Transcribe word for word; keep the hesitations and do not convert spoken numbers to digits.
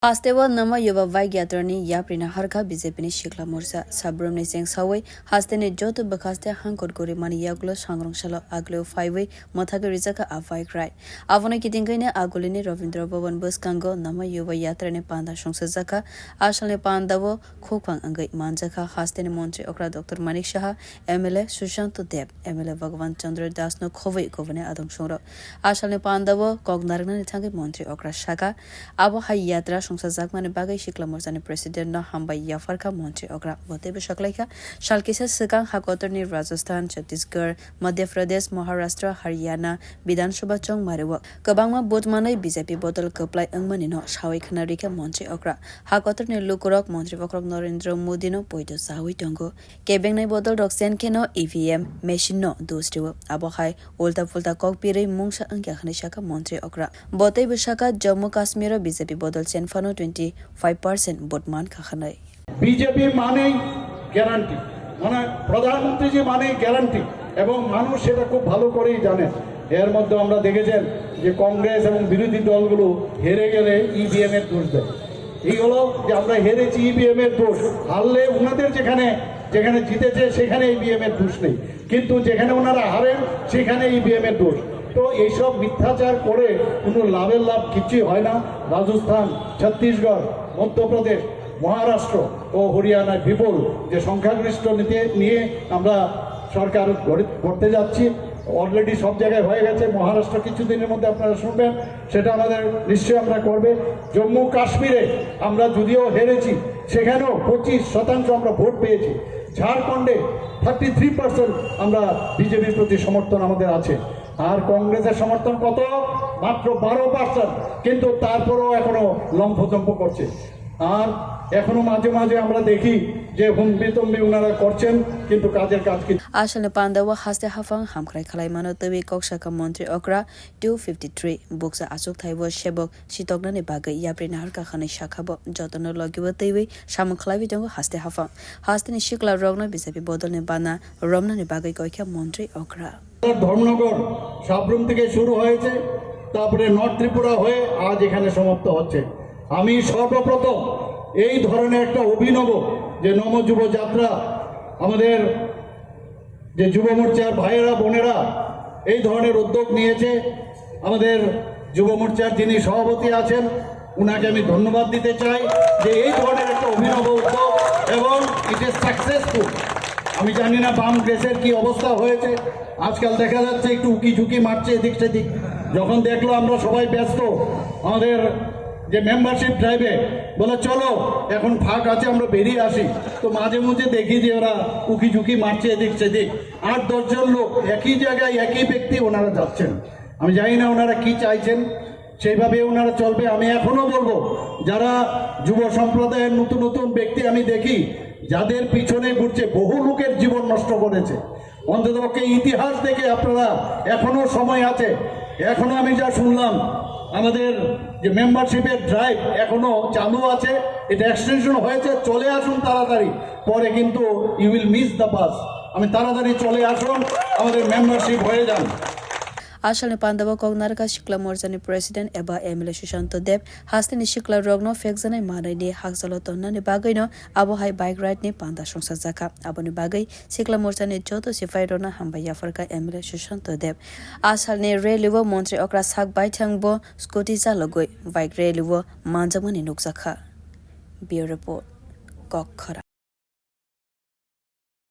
Hasteo Nama Yuba Bike Yatra ni yapri naharkha B J P ni sikla morcha. Sabrumni chengsawi hasteni joto bwkhaste hangkot gorimani yagulo sangrong salo agulio phaiwi mwthagwi rijakha a bike ride. Abono kitingkhaino agulini Rabindra Bhavan bwskango Nama Yuba Yatra ni panda songsajakha. A salni pandao khukphang wngwi manjakha hasteni montri okra Doctor Manik Saha, M L A Sushanto Deb, M L A Bhagavan Chandra Das no khobwi kubuni adong songrok. A salni pandao kok narwknani thangwi montri okra saka, abo hai yatra songsajakmani bagwi sikla morchani president no hambai yapharkha montri okra. Bo teibo saklaikha, sal kisa swkang ha kotorni Rajasthan, Chhattisgarh, Madhya Pradesh, Maharashtra, Haryana Bidhan Sabha chongmario kwbangma vote manwi B J P bodol kwplai wngmani no sawi khna rikha montri okra. Ha kotorni lukurok montri okra Narendra Modi no poito chawi tongo. Kebengnai bodol rok chen kheno E V M machine no dos rio. Abo hai ulta pulta kok pirwi mungsa wngya hwnwi saka montri okra. Bo teibo saka Jammu Kashmir o B J P bodol chen phano twenty five percent vote mankha hwnwi. BJP মানেই গ্যারান্টি, মানে প্রধানমন্ত্রীজি মানেই গ্যারান্টি, এবং মানুষ সেটা খুব ভালো করেই জানেন। এর মধ্যে আমরা দেখেছেন যে কংগ্রেস এবং বিরোধী দলগুলো হেরে গেলে ইভিএম এর দোষ দেয়। এই হলো যে আমরা হেরেছি, ইভিএম এর দোষ। হারলে ওনাদের যেখানে, যেখানে জিতেছে সেখানে ইভিএম এর দোষ নেই, কিন্তু যেখানে ওনারা হারেন সেখানে ইভিএম এর দোষ। তো এইসব মিথ্যাচার করে কোনো লাভের লাভ কিচ্ছুই হয় না। রাজস্থান, ছত্তিশগড়, মধ্যপ্রদেশ, মহারাষ্ট্র ও হরিয়ানায় বিপুল যে সংখ্যাগরিষ্ঠ নিতে নিয়ে আমরা সরকার গড়ে-, করতে যাচ্ছি। অলরেডি সব জায়গায় হয়ে গেছে, মহারাষ্ট্র কিছুদিনের মধ্যে আপনারা শুনবেন, সেটা আমাদের নিশ্চয়ই আমরা করবে। জম্মু কাশ্মীরে আমরা যদিও হেরেছি, সেখানেও পঁচিশ শতাংশ আমরা ভোট পেয়েছি। ঝাড়খণ্ডে থার্টি থ্রি পার্সেন্ট আমরা বিজেপির প্রতি সমর্থন আমাদের আছে। আর কংগ্রেসের সমর্থন কত? মাত্র বারো পার্সেন্ট। কিন্তু তারপরেও এখনো লম্ফজম্ফ করছে। আর এখনো মাঝে মাঝে আমরা দেখি যে হুম্বিতম্বি ওনারা করছেন, কিন্তু কাজের কাজ কিছু। A salni pandao haste haphang hamkrai khwlaimano twiwi kok sakha montri okra two fifty three bukcha achukthaibo sebok sitoknani bagwi yapri naharkha hwnwi sakha bo. Jotono logibo twiwi samung khwlaiwi tongo haste haphang. Hasteni sikla rokno B J P bodolni bana romnani bagwi koikha montri okra. Dharmanagar সাবরুম থেকে শুরু হয়েছে, তারপরে নর্থ ত্রিপুরা হয়ে আজ এখানে সমাপ্ত হচ্ছে। আমি সর্বপ্রথম এই ধরনের একটা অভিনব যে নম যুব যাত্রা, আমাদের যে যুব মোর্চার ভাইয়েরা বোনেরা এই ধরনের উদ্যোগ নিয়েছে, আমাদের যুব মোর্চার যিনি সভাপতি আছেন, ওনাকে আমি ধন্যবাদ দিতে চাই যে এই ধরনের একটা অভিনব উদ্যোগ এবং ইট ইজ সাকসেসফুল। আমি জানি না বাম দেশের কি অবস্থা হয়েছে, আজকাল দেখা যাচ্ছে একটু উকি ঝুঁকি মারছে এদিক সেদিক। যখন দেখলো আমরা সবাই ব্যস্ত, আমাদের যে মেম্বারশিপ ড্রাইভে বলে, "চলো, এখন ফাঁক আছে, আমরা বেরিয়ে আসি।" তো মাঝে মধ্যে দেখি যে ওরা উকি ঝুঁকি মারছে এদিক সেদিক। আট দশ জন লোক একই জায়গায়, একই ব্যক্তি, ওনারা যাচ্ছেন। আমি জানি না ওনারা কি চাইছেন, সেইভাবে ওনারা চলবে। আমি এখনো বলবো, যারা যুব সম্প্রদায়ের নতুন নতুন ব্যক্তি আমি দেখি, যাদের পিছনে ঘুরছে, বহু লোকের জীবন নষ্ট করেছে। অন্ততপক্ষে ইতিহাস থেকে আপনারা, এখনো সময় আছে। এখনো আমি যা শুনলাম, আমাদের যে মেম্বারশিপের ড্রাইভ এখনো চালু আছে, এটা এক্সটেনশন হয়েছে। চলে আসুন তাড়াতাড়ি, পরে কিন্তু you will miss the bus. আমি তাড়াতাড়ি চলে আসুন, আমাদের মেম্বারশিপ হয়ে যান। A salni pandao kok narwkha sikla morchani president eba M L A Sushanto Deb hasteni sikla rokno phekjanai manwini hakchalo tonnani bagwino abo hai bike ride ni panda songsajakha. Aboni bagwi sikla morchani joto sipai rokno hambai yapharkha M L A Sushanto Deb. A salni rally o montri okra sak baithang bo scooty chalogwi bike rally o manjakmani nukjakha. Bureau Report, Kok Khorang.